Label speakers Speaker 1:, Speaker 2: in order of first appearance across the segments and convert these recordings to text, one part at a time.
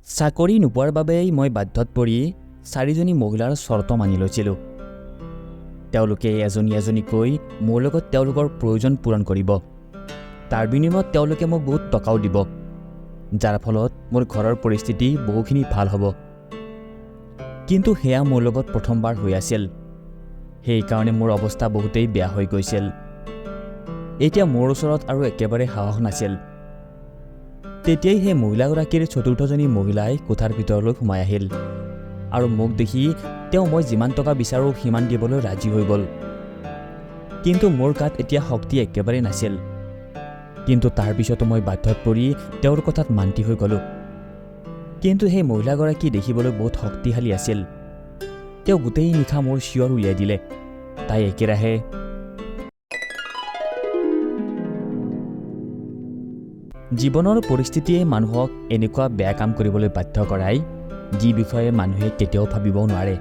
Speaker 1: চাকৰি নোপোৱাৰ বাবেই মই বাধ্যত পৰি চাৰিজনী মহিলাৰ চৰ্ত মানি লৈছিলোঁ। তেওঁলোকে এজনী এজনীকৈ মোৰ লগত তেওঁলোকৰ প্ৰয়োজন পূৰণ কৰিব, তাৰ বিনিময়ত তেওঁলোকে মোক বহুত টকাও দিব, যাৰ ফলত মোৰ ঘৰৰ পৰিস্থিতি বহুখিনি ভাল হ'ব। কিন্তু সেয়া মোৰ লগত প্ৰথমবাৰ হৈ আছিল, সেইকাৰণে মোৰ অৱস্থা বহুতেই বেয়া হৈ গৈছিল। এতিয়া মোৰ ওচৰত আৰু একেবাৰে সাহস নাছিল। তেতিয়াই সেই মহিলাগৰাকীৰ চতুৰ্থজনী মহিলাই কোঠাৰ ভিতৰলৈ সোমাই আহিল আৰু মোক দেখি তেওঁ মই যিমান টকা বিচাৰোঁ সিমান দিবলৈ ৰাজি হৈ গ'ল। কিন্তু মোৰ গাত এতিয়া শক্তি একেবাৰেই নাছিল। কিন্তু তাৰ পিছতো মই বাধ্যত পৰি তেওঁৰ কথাত মান্তি হৈ গ'লোঁ। কিন্তু সেই মহিলাগৰাকী দেখিবলৈ বহুত শক্তিশালী আছিল। তেওঁ গোটেই নিশা মোৰ চিঞৰ উলিয়াই দিলে। তাই একেৰাহে জীৱনৰ পৰিস্থিতিয়ে মানুহক এনেকুৱা বেয়া কাম কৰিবলৈ বাধ্য কৰায়, যি বিষয়ে মানুহে কেতিয়াও ভাবিবও নোৱাৰে।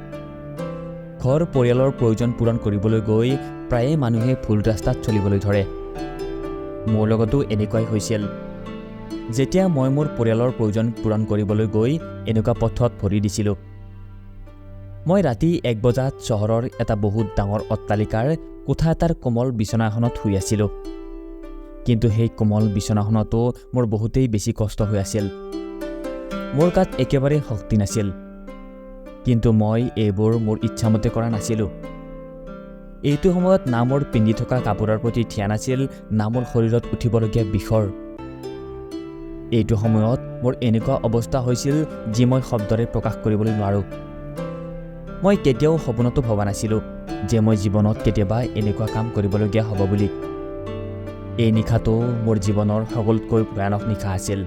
Speaker 1: ঘৰ পৰিয়ালৰ প্ৰয়োজন পূৰণ কৰিবলৈ গৈ প্ৰায়ে মানুহে ভুল ৰাস্তাত চলিবলৈ ধৰে। মোৰ লগতো এনেকুৱাই হৈছিল। যেতিয়া মই মোৰ পৰিয়ালৰ প্ৰয়োজন পূৰণ কৰিবলৈ গৈ এনেকুৱা পথত ভৰি দিছিলোঁ। মই ৰাতি 1 বজাত চহৰৰ এটা বহুত ডাঙৰ অট্টালিকাৰ কোঠা এটাৰ কোমল বিচনা এখনত শুই আছিলোঁ। কিন্তু সেই কোমল বিচনাখনতো মোৰ বহুতেই বেছি কষ্ট হৈ আছিল। মোৰ গাত একেবাৰে শক্তি নাছিল। কিন্তু মই এইবোৰ মোৰ ইচ্ছামতে কৰা নাছিলোঁ। এইটো সময়ত না মোৰ পিন্ধি থকা কাপোৰৰ প্ৰতি ধ্যান আছিল, না মোৰ শৰীৰত উঠিবলগীয়া বিষৰ। এইটো সময়ত মোৰ এনেকুৱা অৱস্থা হৈছিল যি মই শব্দৰে প্ৰকাশ কৰিবলৈ নোৱাৰোঁ। মই কেতিয়াও সপোনতো ভবা নাছিলোঁ যে মই জীৱনত কেতিয়াবা এনেকুৱা কাম কৰিবলগীয়া হ'ব বুলি। এই নিশাটো মোৰ জীৱনৰ সকলোতকৈ ভয়ানক নিশা আছিল।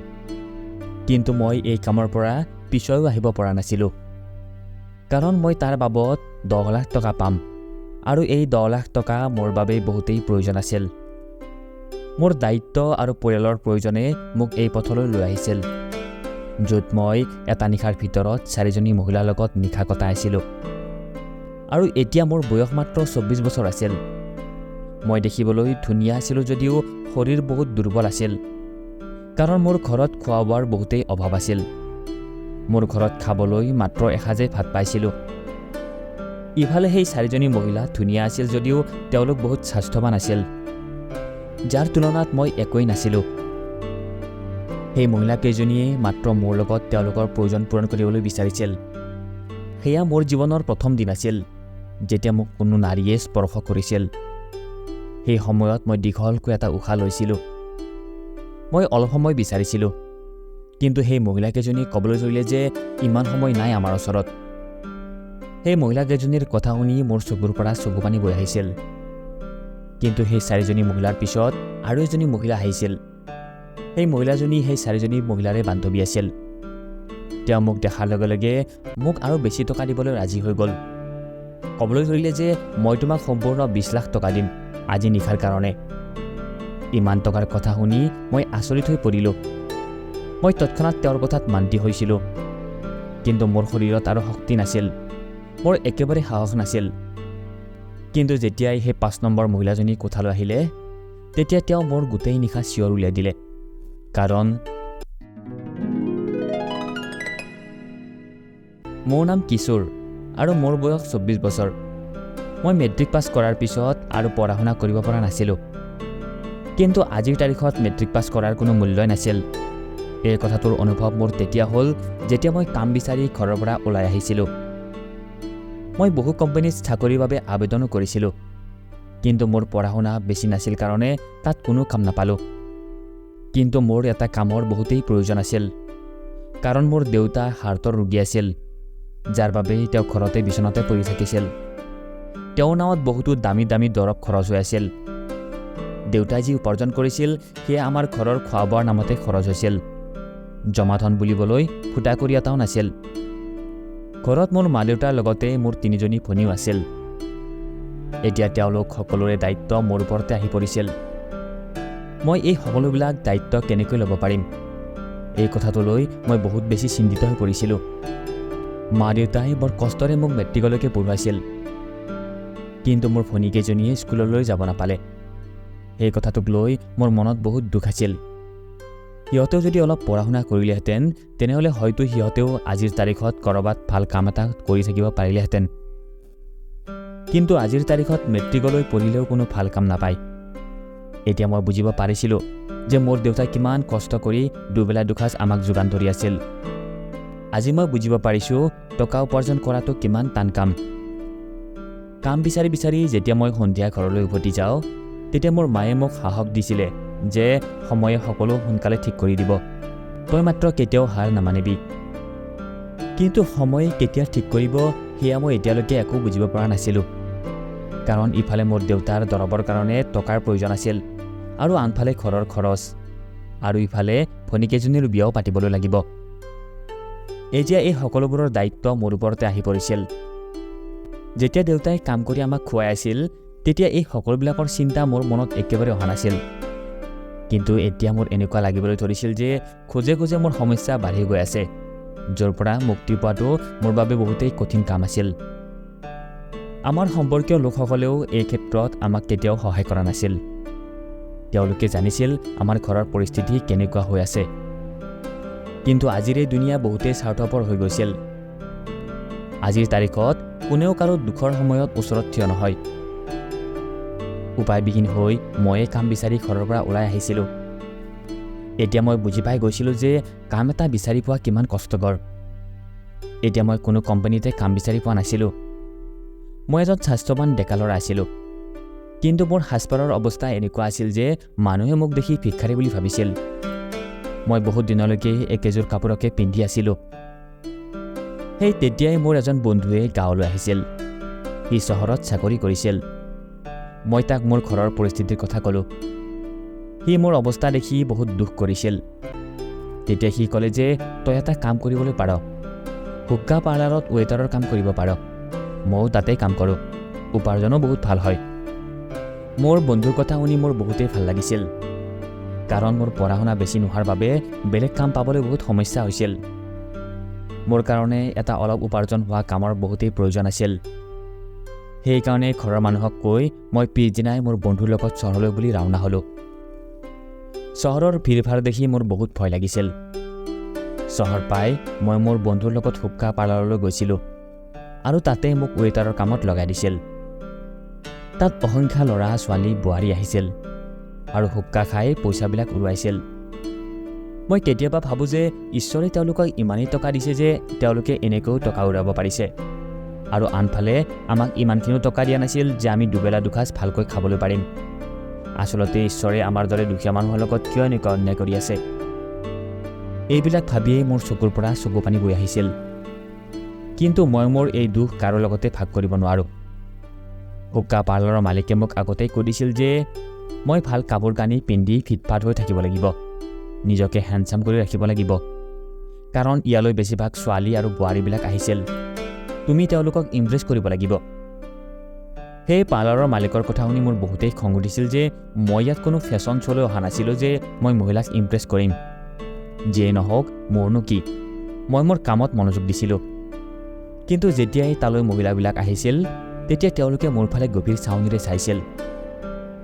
Speaker 1: কিন্তু মই এই কামৰ পৰা পিছুৱাইও আহিব পৰা নাছিলোঁ, কাৰণ মই তাৰ বাবদ 10 লাখ টকা পাম আৰু এই 10 লাখ টকা মোৰ বাবে বহুতেই প্ৰয়োজন আছিল। মোৰ দায়িত্ব আৰু পৰিয়ালৰ প্ৰয়োজনে মোক এই পথলৈ লৈ আহিছিল, য'ত মই এটা নিশাৰ ভিতৰত চাৰিজনী মহিলাৰ লগত নিশা কটাই আছিলোঁ। আৰু এতিয়া মোৰ বয়স মাত্ৰ 24 বছৰ আছিল। মই দেখিবলৈ ধুনীয়া আছিলোঁ যদিও শৰীৰ বহুত দুৰ্বল আছিল, কাৰণ মোৰ ঘৰত খোৱা বোৱাৰ বহুতেই অভাৱ আছিল। মোৰ ঘৰত খাবলৈ মাত্ৰ এসাঁজেই ভাত পাইছিলোঁ। ইফালে সেই চাৰিজনী মহিলা ধুনীয়া আছিল যদিও তেওঁলোক বহুত স্বাস্থ্যৱান আছিল, যাৰ তুলনাত মই একোৱেই নাছিলোঁ। সেই মহিলাকেইজনীয়ে মাত্ৰ মোৰ লগত তেওঁলোকৰ প্ৰয়োজন পূৰণ কৰিবলৈ বিচাৰিছিল। সেয়া মোৰ জীৱনৰ প্ৰথম দিন আছিল যেতিয়া মোক কোনো নাৰীয়ে স্পৰ্শ কৰিছিল। সেই সময়ত মই দীঘলকৈ এটা উশাহ লৈছিলোঁ। মই অলপ সময় বিচাৰিছিলোঁ, কিন্তু সেই মহিলাকেইজনীয়ে ক'বলৈ ধৰিলে যে ইমান সময় নাই আমাৰ ওচৰত। সেই মহিলাকেইজনীৰ কথা শুনি মোৰ চকুৰ পৰা চকুপানী বৈ আহিছিল। কিন্তু সেই চাৰিজনী মহিলাৰ পিছত আৰু এজনী মহিলা আহিছিল। সেই মহিলাজনী সেই চাৰিজনী মহিলাৰে বান্ধৱী আছিল। তেওঁ মোক দেখাৰ লগে লগে মোক আৰু বেছি টকা দিবলৈ ৰাজি হৈ গ'ল। ক'বলৈ ধৰিলে যে মই তোমাক সম্পূৰ্ণ 20 লাখ টকা দিম আজি নিশাৰ কাৰণে। ইমান টকাৰ কথা শুনি মই আচৰিত হৈ পৰিলোঁ। মই তৎক্ষণাত তেওঁৰ কথাত মান্তি হৈছিলোঁ। কিন্তু মোৰ শৰীৰত আৰু শক্তি নাছিল, মোৰ একেবাৰে সাহস নাছিল। কিন্তু যেতিয়াই সেই 5 নম্বৰ মহিলাজনী কোঠালৈ আহিলে, তেতিয়া তেওঁ মোৰ গোটেই নিশা চিঞৰ উলিয়াই দিলে। কাৰণ মোৰ নাম কিশোৰ আৰু মোৰ বয়স 24 বছৰ। মই মেট্ৰিক পাছ কৰাৰ পিছত আৰু পঢ়া শুনা কৰিব পৰা নাছিলোঁ। কিন্তু আজিৰ তাৰিখত মেট্ৰিক পাছ কৰাৰ কোনো মূল্যই নাছিল। এই কথাটোৰ অনুভৱ মোৰ তেতিয়া হ'ল যেতিয়া মই কাম বিচাৰি ঘৰৰ পৰা ওলাই আহিছিলোঁ। মই বহু কোম্পানীত চাকৰিৰ বাবে আবেদনো কৰিছিলোঁ, কিন্তু মোৰ পঢ়া শুনা বেছি নাছিল কাৰণে তাত কোনো কাম নাপালোঁ। কিন্তু মোৰ এটা কামৰ বহুতেই প্ৰয়োজন আছিল, কাৰণ মোৰ দেউতা হাৰ্টৰ ৰোগী আছিল, যাৰ বাবে তেওঁ ঘৰতে বিচনাতে পৰি থাকিছিল। তেওঁৰ নামত বহুতো দামী দামী দৰৱ খৰচ হৈ আছিল। দেউতাই যি উপাৰ্জন কৰিছিল সেয়া আমাৰ ঘৰৰ খোৱা বোৱাৰ নামতে খৰচ হৈছিল। জমা ধন বুলিবলৈ ফুটাকৰি এটাও নাছিল। ঘৰত মোৰ মা দেউতাৰ লগতে মোৰ তিনিজনী ভনীও আছিল। এতিয়া তেওঁলোক সকলোৰে দায়িত্ব মোৰ ওপৰতে আহি পৰিছিল। মই এই সকলোবিলাক দায়িত্ব কেনেকৈ ল'ব পাৰিম, এই কথাটোলৈ মই বহুত বেছি চিন্তিত হৈ পৰিছিলোঁ। মা দেউতাই বৰ কষ্টৰে মোক মেট্ৰিকলৈকে পঢ়ুৱাইছিল, কিন্তু মোৰ ভনীকেইজনীয়ে স্কুললৈ যাব নাপালে। সেই কথাটোক লৈ মোৰ মনত বহুত দুখ আছিল। সিহঁতেও যদি অলপ পঢ়া শুনা কৰিলেহেঁতেন, তেনেহ'লে হয়তো সিহঁতেও আজিৰ তাৰিখত ক'ৰবাত ভাল কাম এটা কৰি থাকিব পাৰিলেহেঁতেন। কিন্তু আজিৰ তাৰিখত মেট্ৰিকলৈ পঢ়িলেও কোনো ভাল কাম নাপায়। এতিয়া মই বুজিব পাৰিছিলোঁ যে মোৰ দেউতাই কিমান কষ্ট কৰি দুবেলা দুসাঁজ আমাক যোগান ধৰি আছিল। আজি মই বুজিব পাৰিছোঁ টকা উপাৰ্জন কৰাটো কিমান টান কাম। কাম বিচাৰি বিচাৰি যেতিয়া মই সন্ধিয়া ঘৰলৈ উভতি যাওঁ, তেতিয়া মোৰ মায়ে মোক সাহস দিছিলে যে সময়ে সকলো সোনকালে ঠিক কৰি দিব, তই মাত্ৰ কেতিয়াও হাৰ নামানিবি। কিন্তু সময়ে কেতিয়া ঠিক কৰিব সেয়া মই এতিয়ালৈকে একো বুজিব পৰা নাছিলোঁ। কাৰণ ইফালে মোৰ দেউতাৰ দৰৱৰ কাৰণে টকাৰ প্ৰয়োজন আছিল, আৰু আনফালে ঘৰৰ খৰচ, আৰু ইফালে ভনীকেইজনীৰ বিয়াও পাতিবলৈ লাগিব। এতিয়া এই সকলোবোৰৰ দায়িত্ব মোৰ ওপৰতে আহি পৰিছিল। যেতিয়া দেউতাই কাম কৰি আমাক খুৱাই আছিল, তেতিয়া এই সকলোবিলাকৰ চিন্তা মোৰ মনত একেবাৰে অহা নাছিল। কিন্তু এতিয়া মোৰ এনেকুৱা লাগিবলৈ ধৰিছিল যে খোজে খোজে মোৰ সমস্যা বাঢ়ি গৈ আছে, য'ৰ পৰা মুক্তি পোৱাটো মোৰ বাবে বহুতেই কঠিন কাম আছিল। আমাৰ সম্পৰ্কীয় লোকসকলেও এই ক্ষেত্ৰত আমাক কেতিয়াও সহায় কৰা নাছিল। তেওঁলোকে জানিছিল আমাৰ ঘৰৰ পৰিস্থিতি কেনেকুৱা হৈ আছে। কিন্তু আজিৰ এই দুনিয়া বহুতেই স্বাৰ্থপৰ হৈ গৈছিল। আজিৰ তাৰিখত কোনেও কাৰো দুখৰ সময়ত ওচৰত থিয় নহয়। উপায়বিহীন হৈ ময়ে কাম বিচাৰি ঘৰৰ পৰা ওলাই আহিছিলোঁ। এতিয়া মই বুজি পাই গৈছিলোঁ যে কাম এটা বিচাৰি পোৱা কিমান কষ্টকৰ। এতিয়া মই কোনো কোম্পানীতে কাম বিচাৰি পোৱা নাছিলোঁ। মই এজন স্বাস্থ্যৱান ডেকা ল'ৰা আছিলোঁ, কিন্তু মোৰ সাজপাৰৰ অৱস্থা এনেকুৱা আছিল যে মানুহে মোক দেখি ভিক্ষাৰী বুলি ভাবিছিল। মই বহুত দিনলৈকে একেযোৰ কাপোৰকে পিন্ধি আছিলোঁ। সেই তেতিয়াই মোৰ এজন বন্ধুৱে গাঁৱলৈ আহিছিল। সি চহৰত চাকৰি কৰিছিল। মই তাক মোৰ ঘৰৰ পৰিস্থিতিৰ কথা ক'লোঁ। সি মোৰ অৱস্থা দেখি বহুত দুখ কৰিছিল। তেতিয়া সি ক'লে যে তই এটা কাম কৰিবলৈ পাৰ, হুক্কা পাৰ্লাৰত ৱেটাৰৰ কাম কৰিব পাৰ। ময়ো তাতেই কাম কৰোঁ, উপাৰ্জনো বহুত ভাল হয়। মোৰ বন্ধুৰ কথা শুনি মোৰ বহুতেই ভাল লাগিছিল, কাৰণ মোৰ পঢ়া শুনা বেছি নোহোৱাৰ বাবে বেলেগ কাম পাবলৈ বহুত সমস্যা হৈছিল। মোৰ কাৰণে এটা অলপ উপাৰ্জন হোৱা কামৰ বহুতেই প্ৰয়োজন আছিল। সেইকাৰণে ঘৰৰ মানুহক কৈ মই পিছদিনাই মোৰ বন্ধুৰ লগত চহৰলৈ বুলি ৰাওনা হ'লোঁ। চহৰৰ ভিৰ ভাৰ দেখি মোৰ বহুত ভয় লাগিছিল। চহৰ পাই মই মোৰ বন্ধুৰ লগত হুক্কা পাৰ্লাৰলৈ গৈছিলোঁ আৰু তাতে মোক ৱেটাৰৰ কামত লগাই দিছিল। তাত অসংখ্য ল'ৰা ছোৱালী বোৱাৰী আহিছিল আৰু হুক্কা খাই পইচাবিলাক উৰুৱাইছিল। মই কেতিয়াবা ভাবোঁ যে ঈশ্বৰে তেওঁলোকক ইমানেই টকা দিছে যে তেওঁলোকে এনেকৈও টকা উৰাব পাৰিছে, আৰু আনফালে আমাক ইমানখিনিও টকা দিয়া নাছিল যে আমি দুবেলা দুসাঁজ ভালকৈ খাবলৈ পাৰিম। আচলতে ঈশ্বৰে আমাৰ দৰে দুখীয়া মানুহৰ লগত কিয় এনেকুৱা অন্যায় কৰি আছে? এইবিলাক ভাবিয়েই মোৰ চকুৰ পৰা চকু পানী বৈ আহিছিল। কিন্তু মই মোৰ এই দুখ কাৰো লগতে ভাগ কৰিব নোৱাৰোঁ। হুক্কা পাৰ্লাৰৰ মালিকে মোক আগতেই কৈ দিছিল যে মই ভাল কাপোৰ কানি পিন্ধি ফিটফাট হৈ থাকিব লাগিব, নিজকে হেণ্ডচাম কৰি ৰাখিব লাগিব, কাৰণ ইয়ালৈ বেছিভাগ ছোৱালী আৰু বোৱাৰীবিলাক আহিছিল। তুমি তেওঁলোকক ইমপ্ৰেছ কৰিব লাগিব। সেই পাৰ্লাৰৰ মালিকৰ কথা শুনি মোৰ বহুতেই খং উঠিছিল যে মই ইয়াত কোনো ফেশ্বন শ্ব'লৈ অহা নাছিলোঁ যে মই মহিলাক ইমপ্ৰেছ কৰিম। যিয়েই নহওক, মোৰনো কি, মই মোৰ কামত মনোযোগ দিছিলোঁ। কিন্তু যেতিয়াই তালৈ মহিলাবিলাক আহিছিল, তেতিয়া তেওঁলোকে মোৰ ফালে গভীৰ চাৱনিৰে চাইছিল।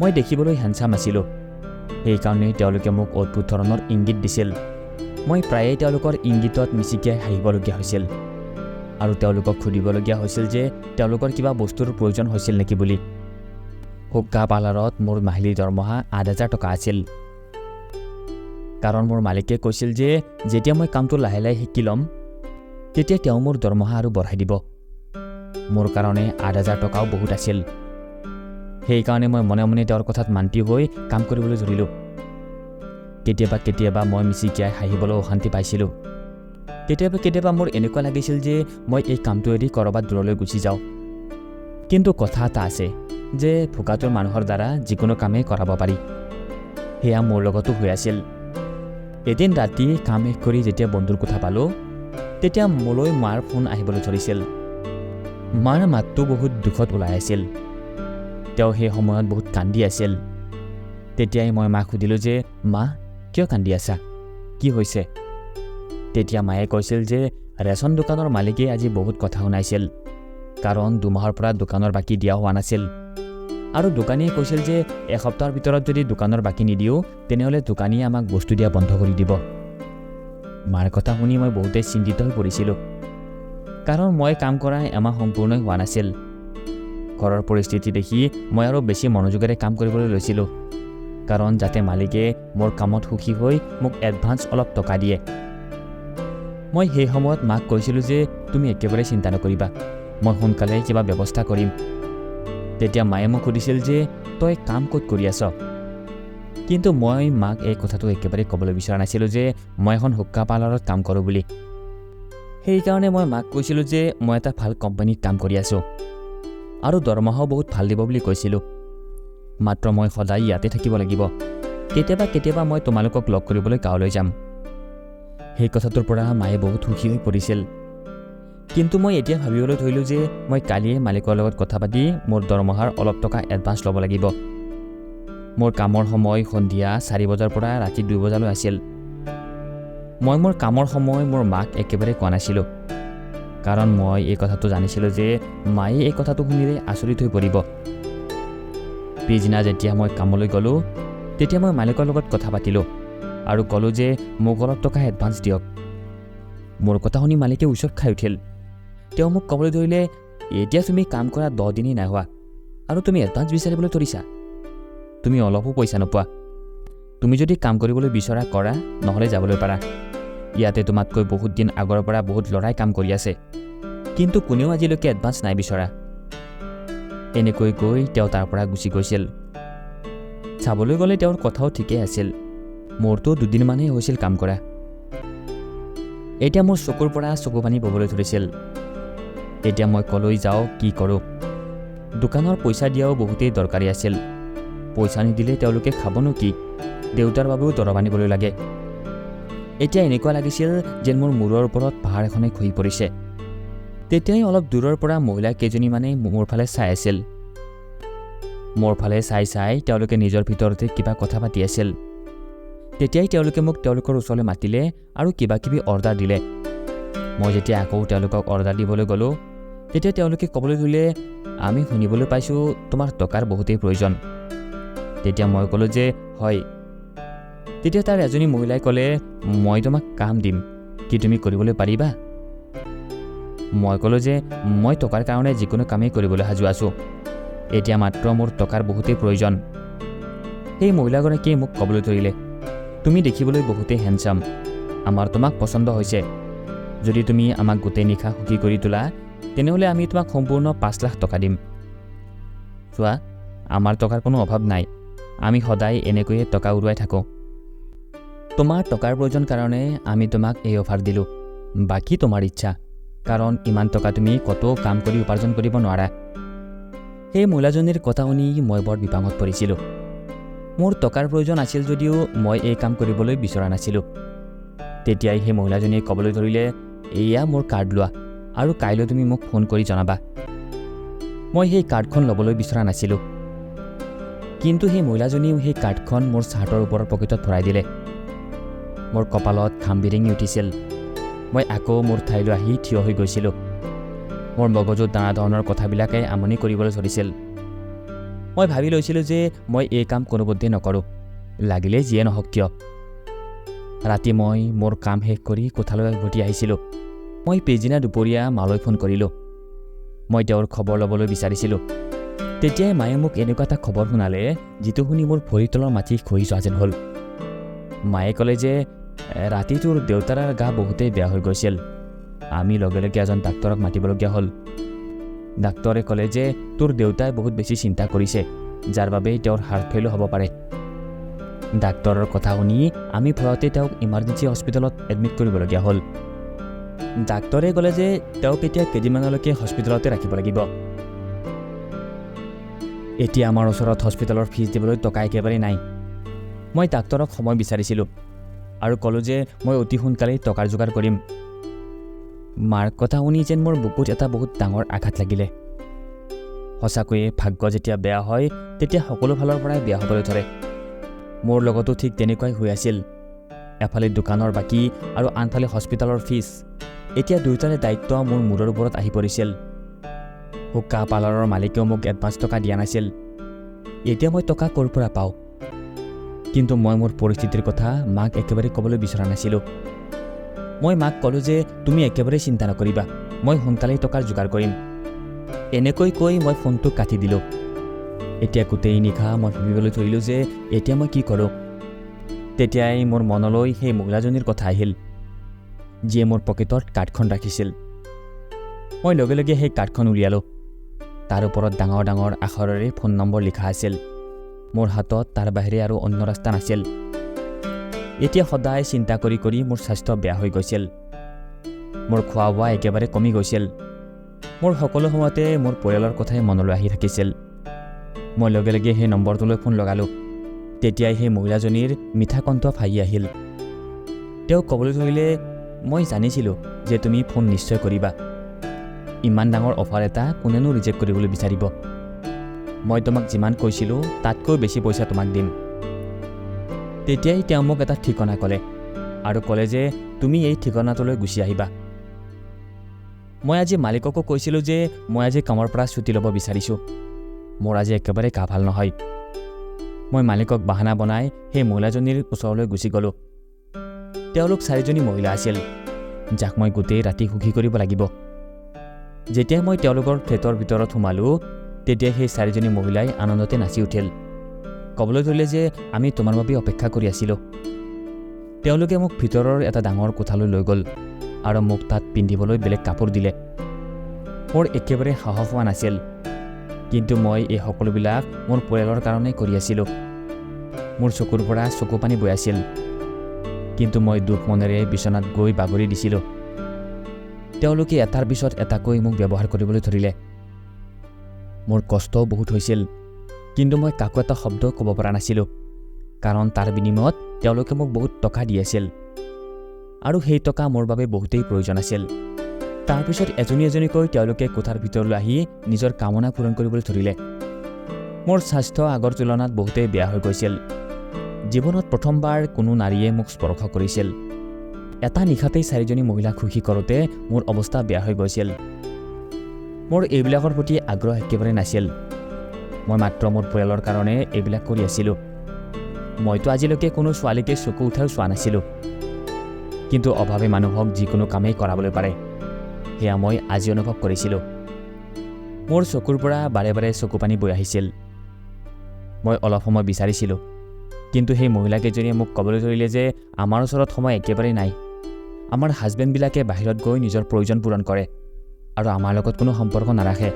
Speaker 1: মই দেখিবলৈ হেণ্ডচাম আছিলোঁ, সেইকাৰণেই তেওঁলোকে মোক অদ্ভুত ধৰণৰ ইংগিত দিছিল। মই প্ৰায়েই তেওঁলোকৰ ইংগিতত মিচিকিয়াই হাঁহিবলগীয়া হৈছিল আৰু তেওঁলোকক সুধিবলগীয়া হৈছিল যে তেওঁলোকৰ কিবা বস্তুৰ প্ৰয়োজন হৈছিল নেকি বুলি। হুক্কা পাৰ্লাৰত মোৰ মাহিলী দৰমহা ৮,০০০ টকা আছিল, কাৰণ মোৰ মালিকে কৈছিল যে যেতিয়া মই কামটো লাহে লাহে শিকি ল'ম, তেতিয়া তেওঁ মোৰ দৰমহা আৰু বঢ়াই দিব। মোৰ কাৰণে ৮,০০০ টকাও বহুত আছিল। সেইকাৰণে মই মনে মনে তেওঁৰ কথাত মান্তি হৈ কাম কৰিবলৈ ধৰিলোঁ। কেতিয়াবা কেতিয়াবা মই মিচিকিয়াই হাঁহিবলৈ অশান্তি পাইছিলোঁ। কেতিয়াবা কেতিয়াবা মোৰ এনেকুৱা লাগিছিল যে মই এই কামটো এৰি ক'ৰবাত দূৰলৈ গুচি যাওঁ। কিন্তু কথা এটা আছে যে ভোকাতুৰ মানুহৰ দ্বাৰা যিকোনো কামেই কৰাব পাৰি। সেয়া মোৰ লগতো হৈ আছিল। এদিন ৰাতি কাম শেষ কৰি যেতিয়া বন্ধুৰ কথা পালোঁ, তেতিয়া মোলৈ মাৰ ফোন আহিবলৈ ধৰিছিল। মাৰ মাতটো বহুত দুখত ওলাই আছিল। তেওঁ সেই সময়ত বহুত কান্দি আছিল। তেতিয়াই মই মাক সুধিলোঁ যে মা, কিয় কান্দি আছা, কি হৈছে? তেতিয়া মায়ে কৈছিল যে ৰেচন দোকানৰ মালিকে আজি বহুত কথা শুনাইছিল, কাৰণ ২ মাহৰ পৰা দোকানৰ বাকী দিয়া হোৱা নাছিল আৰু দোকানীয়ে কৈছিল যে এসপ্তাহৰ ভিতৰত যদি দোকানৰ বাকী নিদিওঁ তেনেহ'লে দোকানীয়ে আমাক বস্তু দিয়া বন্ধ কৰি দিব। মাৰ কথা শুনি মই বহুতেই চিন্তিত হৈ পৰিছিলোঁ, কাৰণ মই কাম কৰা এমাহ সম্পূৰ্ণই হোৱা নাছিল। ঘৰৰ পৰিস্থিতি দেখি মই আৰু বেছি মনোযোগেৰে কাম কৰিবলৈ লৈছিলোঁ, কাৰণ যাতে মালিকে মোৰ কামত সুখী হৈ মোক এডভান্স অলপ টকা দিয়ে। মই সেই সময়ত মাক কৈছিলোঁ যে তুমি একেবাৰে চিন্তা নকৰিবা, মই সোনকালে কিবা ব্যৱস্থা কৰিম। তেতিয়া মায়ে মোক সুধিছিল যে তই কাম ক'ত কৰি আছ? কিন্তু মই মাক এই কথাটো একেবাৰে ক'বলৈ বিচৰা নাছিলোঁ যে মই এখন হুক্কা পাৰ্লাৰত কাম কৰোঁ বুলি। সেইকাৰণে মই মাক কৈছিলোঁ যে মই এটা ভাল কোম্পানীত কাম কৰি আছোঁ আৰু দৰমহাও বহুত ভাল দিব বুলি কৈছিলোঁ। মাত্ৰ মই সদায় ইয়াতে থাকিব লাগিব, কেতিয়াবা কেতিয়াবা মই তোমালোকক লগ কৰিবলৈ গাঁৱলৈ যাম। সেই কথাটোৰ পৰা মায়ে বহুত সুখী হৈ পৰিছিল। কিন্তু মই এতিয়া ভাবিবলৈ ধৰিলোঁ যে মই কালিয়ে মালিকৰ লগত কথা পাতি মোৰ দৰমহাৰ অলপ টকা এডভান্স ল'ব লাগিব। মোৰ কামৰ সময় সন্ধিয়া 4 বজাৰ পৰা ৰাতি 2 বজালৈ আছিল। মই মোৰ কামৰ সময় মোৰ মাক একেবাৰে কোৱা নাছিলোঁ, কাৰণ মই এই কথাটো জানিছিলোঁ যে মায়ে এই কথাটো শুনিলে আচৰিত হৈ পৰিব। পিছদিনা যেতিয়া মই কামলৈ গ'লোঁ তেতিয়া মই মালিকৰ লগত কথা পাতিলোঁ আৰু ক'লোঁ যে মোক অলপ টকা এডভান্স দিয়ক। মোৰ কথা শুনি মালিকে উচপ খাই উঠিল। তেওঁ মোক ক'বলৈ ধৰিলে, এতিয়া তুমি কাম কৰা 10 দিনেই নাই হোৱা আৰু তুমি এডভান্স বিচাৰিবলৈ ধৰিছা, তুমি অলপো পইচা নোপোৱা। তুমি যদি কাম কৰিবলৈ বিচৰা কৰা, নহ'লে যাবলৈ পাৰা। ইয়াতে তোমাতকৈ বহুত দিন আগৰ পৰা বহুত ল'ৰাই কাম কৰি আছে, কিন্তু কোনেও আজিলৈকে এডভান্স নাই বিচৰা। এনেকৈ কৈ তেওঁ তাৰ পৰা গুচি গৈছিল। চাবলৈ গ'লে তেওঁৰ কথাও ঠিকেই আছিল। মোৰতো দুদিনমানেই হৈছিল কাম কৰা। এতিয়া মোৰ চকুৰ পৰা চকু পানী ববলৈ ধৰিছিল। এতিয়া মই ক'লৈ যাওঁ, কি কৰোঁ? দোকানৰ পইচা দিয়াও বহুতেই দৰকাৰী আছিল। পইচা নিদিলে তেওঁলোকে খাবনো কি? দেউতাৰ বাবেও দৰৱ আনিবলৈ লাগে। এতিয়া এনেকুৱা লাগিছিল যেন মোৰ মূৰৰ ওপৰত পাহাৰ এখনে খহি পৰিছে। তেতিয়াই অলপ দূৰৰ পৰা মহিলা কেইজনীমানে মোৰ ফালে চাই আছিল। মোৰ ফালে চাই চাই তেওঁলোকে নিজৰ ভিতৰতে কিবা কথা পাতি আছিল। তেতিয়াই তেওঁলোকে মোক তেওঁলোকৰ ওচৰলৈ মাতিলে আৰু কিবা কিবি অৰ্ডাৰ দিলে। মই যেতিয়া আকৌ তেওঁলোকক অৰ্ডাৰ দিবলৈ গ'লোঁ তেতিয়া তেওঁলোকে ক'বলৈ ধৰিলে, আমি শুনিবলৈ পাইছোঁ তোমাৰ টকাৰ বহুতেই প্ৰয়োজন। তেতিয়া মই ক'লোঁ যে হয়। তেতিয়া তাৰ এজনী মহিলাই ক'লে, মই তোমাক কাম দিম, কি তুমি কৰিবলৈ পাৰিবা? মই ক'লোঁ যে মই টকাৰ কাৰণে যিকোনো কামেই কৰিবলৈ সাজু আছোঁ, এতিয়া মাত্ৰ মোৰ টকাৰ বহুতেই প্ৰয়োজন। সেই মহিলাগৰাকীয়ে মোক ক'বলৈ ধৰিলে, তুমি দেখিবলৈ বহুতেই হেণ্ডচাম, আমাৰ তোমাক পচন্দ হৈছে। যদি তুমি আমাক গোটেই নিশা সুখী কৰি তোলা তেনেহ'লে আমি তোমাক সম্পূৰ্ণ 5 লাখ টকা দিম। চোৱা, আমাৰ টকাৰ কোনো অভাৱ নাই, আমি সদায় এনেকৈয়ে টকা উৰুৱাই থাকোঁ। তোমাৰ টকাৰ প্ৰয়োজন কাৰণে আমি তোমাক এই অফাৰ দিলোঁ, বাকী তোমাৰ ইচ্ছা, কাৰণ ইমান টকা তুমি ক'তো কাম কৰি উপাৰ্জন কৰিব নোৱাৰা। সেই মহিলাজনীৰ কথা শুনি মই বৰ বিপাঙত পৰিছিলোঁ। মোৰ টকাৰ প্ৰয়োজন আছিল যদিও মই এই কাম কৰিবলৈ বিচৰা নাছিলোঁ। তেতিয়াই সেই মহিলাজনীয়ে ক'বলৈ ধৰিলে, এয়া মোৰ কাৰ্ড লোৱা আৰু কাইলৈ তুমি মোক ফোন কৰি জনাবা। মই সেই কাৰ্ডখন ল'বলৈ বিচৰা নাছিলোঁ, কিন্তু সেই মহিলাজনীয়েও সেই কাৰ্ডখন মোৰ চাৰ্টৰ ওপৰৰ পকেটত ভৰাই দিলে। মোৰ কপালত ঘাম বিৰিঙি উঠিছিল। মই আকৌ মোৰ ঠাইলৈ আহি থিয় হৈ গৈছিলোঁ। মোৰ মগজুত নানা ধৰণৰ কথাবিলাকে আমনি কৰিবলৈ ধৰিছিল। মই ভাবি লৈছিলোঁ যে মই এই কাম কোনোপধ্যেই নকৰোঁ, লাগিলে যিয়ে নহওক কিয়। ৰাতি মই মোৰ কাম শেষ কৰি কোঠালৈ উভতি আহিছিলোঁ। মই পিছদিনা দুপৰীয়া মালৈ ফোন কৰিলোঁ। মই তেওঁৰ খবৰ ল'বলৈ বিচাৰিছিলোঁ। তেতিয়াই মায়ে মোক এনেকুৱা এটা খবৰ শুনালে যিটো শুনি মোৰ ভৰিৰ তলৰ মাটি খহি যোৱা যেন হ'ল। মায়ে ক'লে যে ৰাতি তোৰ দেউতাৰ গা বহুতেই বেয়া হৈ গৈছিল, আমি লগে লগে এজন ডাক্তৰক মাতিবলগীয়া হ'ল। ডাক্তৰে ক'লে যে তোৰ দেউতাই বহুত বেছি চিন্তা কৰিছে, যাৰ বাবেই তেওঁৰ হাৰ্ট ফেইলো হ'ব পাৰে। ডাক্তৰৰ কথা শুনি আমি ভয়তে তেওঁক ইমাৰ্জেঞ্চি হস্পিটেলত এডমিট কৰিবলগীয়া হ'ল। ডাক্তৰে ক'লে যে তেওঁক এতিয়া কেইদিনমানলৈকে হস্পিটেলতে ৰাখিব লাগিব। এতিয়া আমাৰ ওচৰত হস্পিটেলৰ ফিজ দিবলৈ টকা একেবাৰেই নাই। মই ডাক্তৰক সময় বিচাৰিছিলোঁ আৰু ক'লোঁ যে মই অতি সোনকালেই টকাৰ যোগাৰ কৰিম। মাৰ কথা শুনি যেন মোৰ বুকুত এটা বহুত ডাঙৰ আঘাত লাগিলে। সঁচাকৈয়ে ভাগ্য যেতিয়া বেয়া হয় তেতিয়া সকলো ফালৰ পৰাই বেয়া হ'বলৈ ধৰে। মোৰ লগতো ঠিক তেনেকুৱাই হৈ আছিল। এফালে দোকানৰ বাকী আৰু আনফালে হস্পিটেলৰ ফিজ। এতিয়া দুয়োটাৰে দায়িত্ব মোৰ মূৰৰ ওপৰত আহি পৰিছিল। হুক্কা পাৰ্লাৰৰ মালিকেও মোক এডভান্স টকা দিয়া নাছিল। এতিয়া মই টকা ক'ৰ পৰা পাওঁ? কিন্তু মই মোৰ পৰিস্থিতিৰ কথা মাক একেবাৰে ক'বলৈ বিচৰা নাছিলোঁ। মই মাক ক'লোঁ যে তুমি একেবাৰে চিন্তা নকৰিবা, মই সোনকালেই টকাৰ যোগাৰ কৰিম। এনেকৈ কৈ মই ফোনটো কাটি দিলোঁ। এতিয়া গোটেই নিশা মই ভাবিবলৈ ধৰিলোঁ যে এতিয়া মই কি কৰোঁ। তেতিয়াই মোৰ মনলৈ সেই মহিলাজনীৰ কথা আহিল, যিয়ে মোৰ পকেটত কাৰ্ডখন ৰাখিছিল। মই লগে লগে সেই কাৰ্ডখন উলিয়ালোঁ। তাৰ ওপৰত ডাঙৰ ডাঙৰ আখৰেৰে ফোন নম্বৰ লিখা আছিল। মোৰ হাতত তাৰ বাহিৰে আৰু অন্য ৰাস্তা নাছিল। এতিয়া সদায় চিন্তা কৰি কৰি মোৰ স্বাস্থ্য বেয়া হৈ গৈছিল। মোৰ খোৱা বোৱা একেবাৰে কমি গৈছিল। মোৰ সকলো সময়তে মোৰ পৰিয়ালৰ কথাই মনলৈ আহি থাকিছিল। মই লগে লগে সেই নম্বৰটোলৈ ফোন লগালোঁ। তেতিয়াই সেই মহিলাজনীৰ মিঠা কণ্ঠ ভাহি আহিল। তেওঁ ক'বলৈ ধৰিলে, মই জানিছিলোঁ যে তুমি ফোন নিশ্চয় কৰিবা। ইমান ডাঙৰ অফাৰ এটা কোনেনো ৰিজেক্ট কৰিবলৈ বিচাৰিব? মই তোমাক যিমান কৈছিলোঁ তাতকৈ বেছি পইচা তোমাক দিম। তেতিয়াই তেওঁ মোক এটা ঠিকনা ক'লে আৰু ক'লে যে তুমি এই ঠিকনাটোলৈ গুচি আহিবা। মই আজি মালিককো কৈছিলোঁ যে মই আজি কামৰ পৰা ছুটি ল'ব বিচাৰিছোঁ, মোৰ আজি একেবাৰে গা ভাল নহয়। মই মালিকক বাহানা বনাই সেই মহিলাজনীৰ ওচৰলৈ গুচি গ'লোঁ। তেওঁলোক চাৰিজনী মহিলা আছিল, যাক মই গোটেই ৰাতি সুখী কৰিব লাগিব। যেতিয়া মই তেওঁলোকৰ ফ্লেটৰ ভিতৰত সোমালোঁ, তেতিয়া সেই চাৰিজনী মহিলাই আনন্দতে নাচি উঠিল। ক'বলৈ ধৰিলে যে আমি তোমাৰ বাবে অপেক্ষা কৰি আছিলোঁ। তেওঁলোকে মোক ভিতৰৰ এটা ডাঙৰ কোঠালৈ লৈ গ'ল আৰু মোক তাত পিন্ধিবলৈ বেলেগ কাপোৰ দিলে। মোৰ একেবাৰে সাহস হোৱা নাছিল, কিন্তু মই এই সকলোবিলাক মোৰ পৰিয়ালৰ কাৰণেই কৰি আছিলোঁ। মোৰ চকুৰ পৰা চকু পানী বৈ আছিল, কিন্তু মই দুখ মনেৰে বিচনাত গৈ বাগৰি দিছিলোঁ। তেওঁলোকে এটাৰ পিছত এটাকৈ মোক ব্যৱহাৰ কৰিবলৈ ধৰিলে। মোৰ কষ্টও বহুত হৈছিল, কিন্তু মই কাকো এটা শব্দ ক'ব পৰা নাছিলোঁ, কাৰণ তাৰ বিনিময়ত তেওঁলোকে মোক বহুত টকা দি আছিল আৰু সেই টকা মোৰ বাবে বহুতেই প্ৰয়োজন আছিল। তাৰপিছত এজনী এজনীকৈ তেওঁলোকে কোঠাৰ ভিতৰলৈ আহি নিজৰ কামনা পূৰণ কৰিবলৈ ধৰিলে। মোৰ স্বাস্থ্য আগৰ তুলনাত বহুতেই বেয়া হৈ গৈছিল। জীৱনত প্ৰথমবাৰ কোনো নাৰীয়ে মোক স্পৰ্শ কৰিছিল। এটা নিশাতেই চাৰিজনী মহিলাক সুখী কৰোঁতে মোৰ অৱস্থা বেয়া হৈ গৈছিল। মোৰ এইবিলাকৰ প্ৰতি আগ্ৰহ একেবাৰে নাছিল। মই মাত্ৰ মোৰ পৰিয়ালৰ কাৰণে এইবিলাক কৰি আছিলোঁ। মইতো আজিলৈকে কোনো ছোৱালীকে চকু উঠাইও চোৱা নাছিলোঁ, কিন্তু অভাৱে মানুহক যিকোনো কামেই কৰাবলৈ পাৰে, সেয়া মই আজি অনুভৱ কৰিছিলোঁ। মোৰ চকুৰ পৰা বাৰে বাৰে চকু পানী বৈ আহিছিল। মই অলপ সময় বিচাৰিছিলোঁ, কিন্তু সেই মহিলাকেইজনীয়ে মোক ক'বলৈ ধৰিলে যে আমাৰ ওচৰত সময় একেবাৰেই নাই। আমাৰ হাজবেণ্ডবিলাকে বাহিৰত গৈ নিজৰ প্ৰয়োজন পূৰণ কৰে আৰু আমাৰ লগত কোনো সম্পৰ্ক নাৰাখে।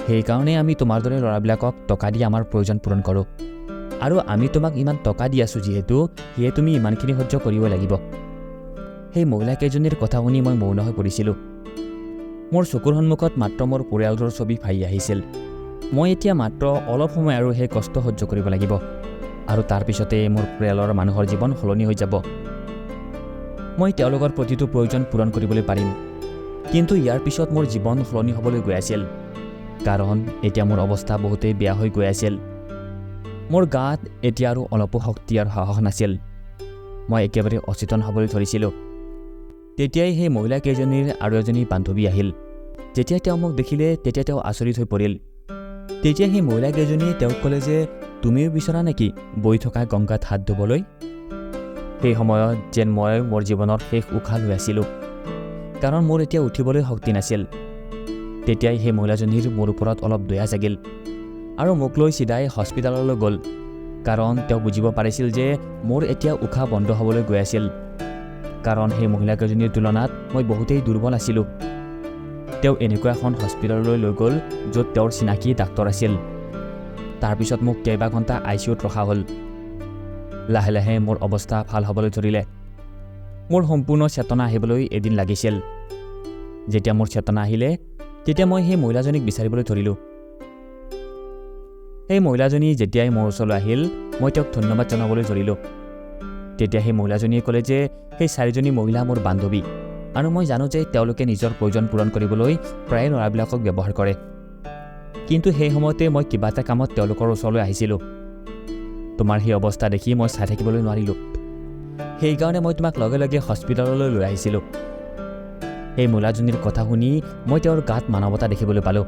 Speaker 1: সেইকাৰণেই আমি তোমাৰ দৰে ল'ৰাবিলাকক টকা দি আমাৰ প্ৰয়োজন পূৰণ কৰোঁ, আৰু আমি তোমাক ইমান টকা দি আছোঁ যিহেতু, সেয়ে তুমি ইমানখিনি সহ্য কৰিব লাগিব। সেই মহিলাকেইজনীৰ কথা শুনি মই মৌন হৈ পৰিছিলোঁ। মোৰ চকুৰ সন্মুখত মাত্ৰ মোৰ পৰিয়ালটোৰ ছবি ভাহি আহিছিল। মই এতিয়া মাত্ৰ অলপ সময় আৰু সেই কষ্ট সহ্য কৰিব লাগিব আৰু তাৰপিছতে মোৰ পৰিয়ালৰ মানুহৰ জীৱন সলনি হৈ যাব। মই তেওঁলোকৰ প্ৰতিটো প্ৰয়োজন পূৰণ কৰিবলৈ পাৰিম, কিন্তু ইয়াৰ পিছত মোৰ জীৱন সলনি হ'বলৈ গৈ আছিল, কাৰণ এতিয়া মোৰ অৱস্থা বহুতেই বেয়া হৈ গৈ আছিল। মোৰ গাত এতিয়া আৰু অলপো শক্তি আৰু সাহস নাছিল। মই একেবাৰে অচেতন হ'বলৈ ধৰিছিলোঁ। তেতিয়াই সেই মহিলাকেইজনীৰ আৰু এজনী বান্ধৱী আহিল। যেতিয়া তেওঁ মোক দেখিলে, তেতিয়া তেওঁ আচৰিত হৈ পৰিল। তেতিয়া সেই মহিলাকেইজনীয়ে তেওঁক ক'লে যে তুমিও বিচৰা নেকি বৈ থকা গংগাত হাত ধুবলৈ? সেই সময়ত যেন মই মোৰ জীৱনৰ শেষ উশাহ লৈ আছিলোঁ, কাৰণ মোৰ এতিয়া উঠিবলৈ শক্তি নাছিল। তেতিয়াই সেই মহিলাজনীৰ মোৰ ওপৰত অলপ দয়া জাগিল আৰু মোক লৈ চিধাই হস্পিটেললৈ গ'ল, কাৰণ তেওঁ বুজিব পাৰিছিল যে মোৰ এতিয়া উশাহ বন্ধ হ'বলৈ গৈ আছিল, কাৰণ সেই মহিলাকেইজনীৰ তুলনাত মই বহুতেই দুৰ্বল আছিলোঁ। তেওঁ এনেকুৱা এখন হস্পিটেললৈ লৈ গ'ল য'ত তেওঁৰ চিনাকি ডাক্তৰ আছিল। তাৰপিছত মোক কেইবা ঘণ্টা ICUত ৰখা হ'ল। লাহে লাহে মোৰ অৱস্থা ভাল হ'বলৈ ধৰিলে। মোৰ সম্পূৰ্ণ চেতনা আহিবলৈ এদিন লাগিছিল। যেতিয়া মোৰ চেতনা আহিলে, তেতিয়া মই সেই মহিলাজনীক বিচাৰিবলৈ ধৰিলোঁ। সেই মহিলাজনী যেতিয়াই মোৰ ওচৰলৈ আহিল, মই তেওঁক ধন্যবাদ জনাবলৈ ধৰিলোঁ। তেতিয়া সেই মহিলাজনীয়ে ক'লে যে সেই চাৰিজনী মহিলা মোৰ বান্ধৱী আৰু মই জানো যে তেওঁলোকে নিজৰ প্ৰয়োজন পূৰণ কৰিবলৈ প্ৰায়ে ল'ৰাবিলাকক ব্যৱহাৰ কৰে, কিন্তু সেই সময়তে মই কিবা এটা কামত তেওঁলোকৰ ওচৰলৈ আহিছিলোঁ। তোমাৰ সেই অৱস্থা দেখি মই চাই থাকিবলৈ নোৱাৰিলোঁ, সেইকাৰণে মই তোমাক লগে লগে হস্পিটেললৈ লৈ আহিছিলোঁ। সেই মহিলাজনীৰ কথা শুনি মই তেওঁৰ গাত মানৱতা দেখিবলৈ পালোঁ,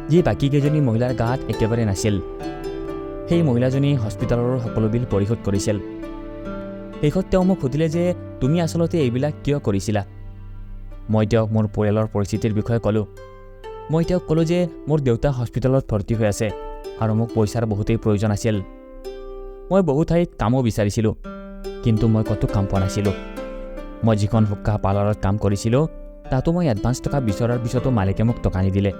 Speaker 1: যি বাকীকেইজনী মহিলাৰ গাত একেবাৰে নাছিল। সেই মহিলাজনী হস্পিটেলৰ সকলো বিল পৰিশোধ কৰিছিল। শেষত তেওঁ মোক সুধিলে যে তুমি আচলতে এইবিলাক কিয় কৰিছিলা? মই তেওঁক মোৰ পৰিয়ালৰ পৰিস্থিতিৰ বিষয়ে ক'লোঁ। মই তেওঁক ক'লোঁ যে মোৰ দেউতা হস্পিটেলত ভৰ্তি হৈ আছে আৰু মোক পইচাৰ বহুতেই প্ৰয়োজন আছিল। মই বহু ঠাইত কামো বিচাৰিছিলোঁ, কিন্তু মই ক'তো কাম পোৱা নাছিলোঁ। মই যিখন হুক্কা পাৰ্লাৰত কাম কৰিছিলোঁ, তাতো মই এডভান্স টকা বিচৰাৰ পিছতো মালিকে মোক টকা নিদিলে।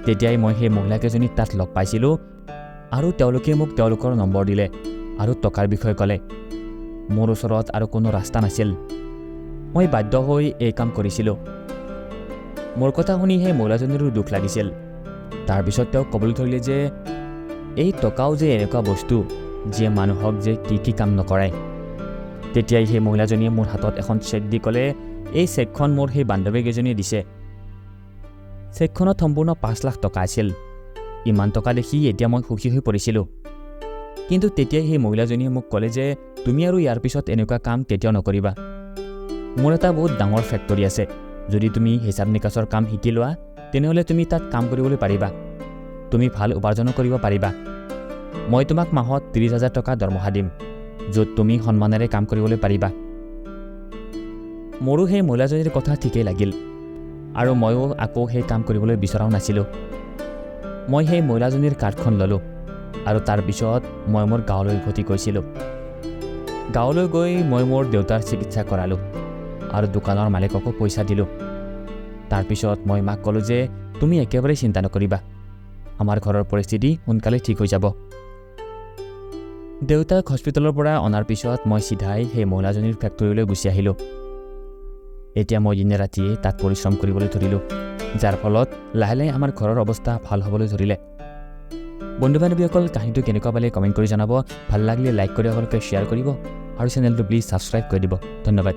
Speaker 1: তেতিয়াই মই সেই মহিলাকেইজনীক তাত লগ পাইছিলোঁ আৰু তেওঁলোকে মোক তেওঁলোকৰ নম্বৰ দিলে আৰু টকাৰ বিষয়ে ক'লে। মোৰ ওচৰত আৰু কোনো ৰাস্তা নাছিল, মই বাধ্য হৈ এই কাম কৰিছিলোঁ। মোৰ কথা শুনি সেই মহিলাজনীৰো দুখ লাগিছিল। তাৰপিছত তেওঁ ক'বলৈ ধৰিলে যে এই টকাও যে এনেকুৱা বস্তু যিয়ে মানুহক যে কি কি কাম নকৰায়। তেতিয়াই সেই মহিলাজনীয়ে মোৰ হাতত এখন চেক দি ক'লে, এই চেকখন মোৰ সেই বান্ধৱীকেইজনীয়ে দিছে। চেকখনত সম্পূৰ্ণ 5 লাখ টকা আছিল। ইমান টকা দেখি এতিয়া মই সুখী হৈ পৰিছিলোঁ। কিন্তু তেতিয়াই সেই মহিলাজনীয়ে মোক ক'লে যে তুমি আৰু ইয়াৰ পিছত এনেকুৱা কাম কেতিয়াও নকৰিবা। মোৰ এটা বহুত ডাঙৰ ফেক্টৰী আছে, যদি তুমি হিচাপ নিকাচৰ কাম শিকি লোৱা তেনেহ'লে তুমি তাত কাম কৰিবলৈ পাৰিবা, তুমি ভাল উপাৰ্জনো কৰিব পাৰিবা। মই তোমাক মাহত 30,000 টকা দৰমহা দিম, য'ত তুমি সন্মানেৰে কাম কৰিবলৈ পাৰিবা। মোৰো সেই মহিলাজনীৰ কথা ঠিকেই লাগিল আৰু ময়ো আকৌ সেই কাম কৰিবলৈ বিচৰাও নাছিলোঁ। মই সেই মহিলাজনীৰ কাৰ্ডখন ল'লোঁ আৰু তাৰপিছত মই মোৰ গাঁৱলৈ উভতি গৈছিলোঁ। গাঁৱলৈ গৈ মই মোৰ দেউতাৰ চিকিৎসা কৰালোঁ আৰু দোকানৰ মালিককো পইচা দিলোঁ। তাৰপিছত মই মাক ক'লোঁ যে তুমি একেবাৰে চিন্তা নকৰিবা, আমাৰ ঘৰৰ পৰিস্থিতি সোনকালে ঠিক হৈ যাব। দেউতাক হস্পিটেলৰ পৰা অনাৰ পিছত মই চিধাই সেই মহিলাজনীৰ ফেক্টৰীলৈ গুচি আহিলোঁ। এতিয়া মই দিনে ৰাতিয়ে তাত পৰিশ্ৰম কৰিবলৈ ধৰিলোঁ, যাৰ ফলত লাহে লাহে আমাৰ ঘৰৰ অৱস্থা ভাল হ'বলৈ ধৰিলে। বন্ধু বান্ধৱীসকল, কাহিনীটো কেনেকুৱা পালে কমেণ্ট কৰি জনাব। ভাল লাগিলে লাইক কৰি সকলোকে শ্বেয়াৰ কৰিব আৰু চেনেলটো প্লিজ ছাবস্ক্ৰাইব কৰি দিব। ধন্যবাদ।